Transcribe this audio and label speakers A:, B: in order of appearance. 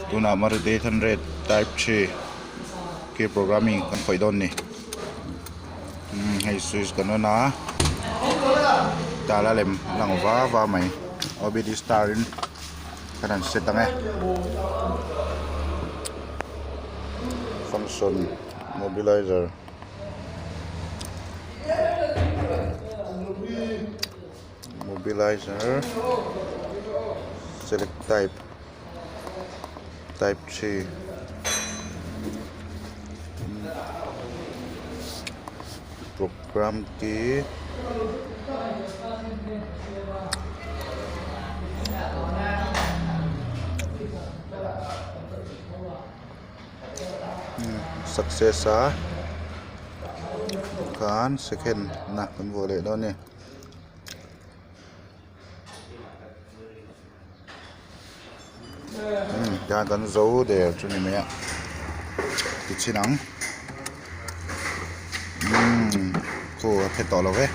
A: Tunah Maruti 800 type 3 key programming kan khawih dawn ni. Umm hei switch kan on a tala lem a lang va va mai obd star in kan han set ang e function mobilizer. Mobilizer select type type 3 program key success a khan second na kan vuah leh dawn a ni. Tihian kan zo der chu ni mai a ti chhin ang umm khu a phe tawh lo ve.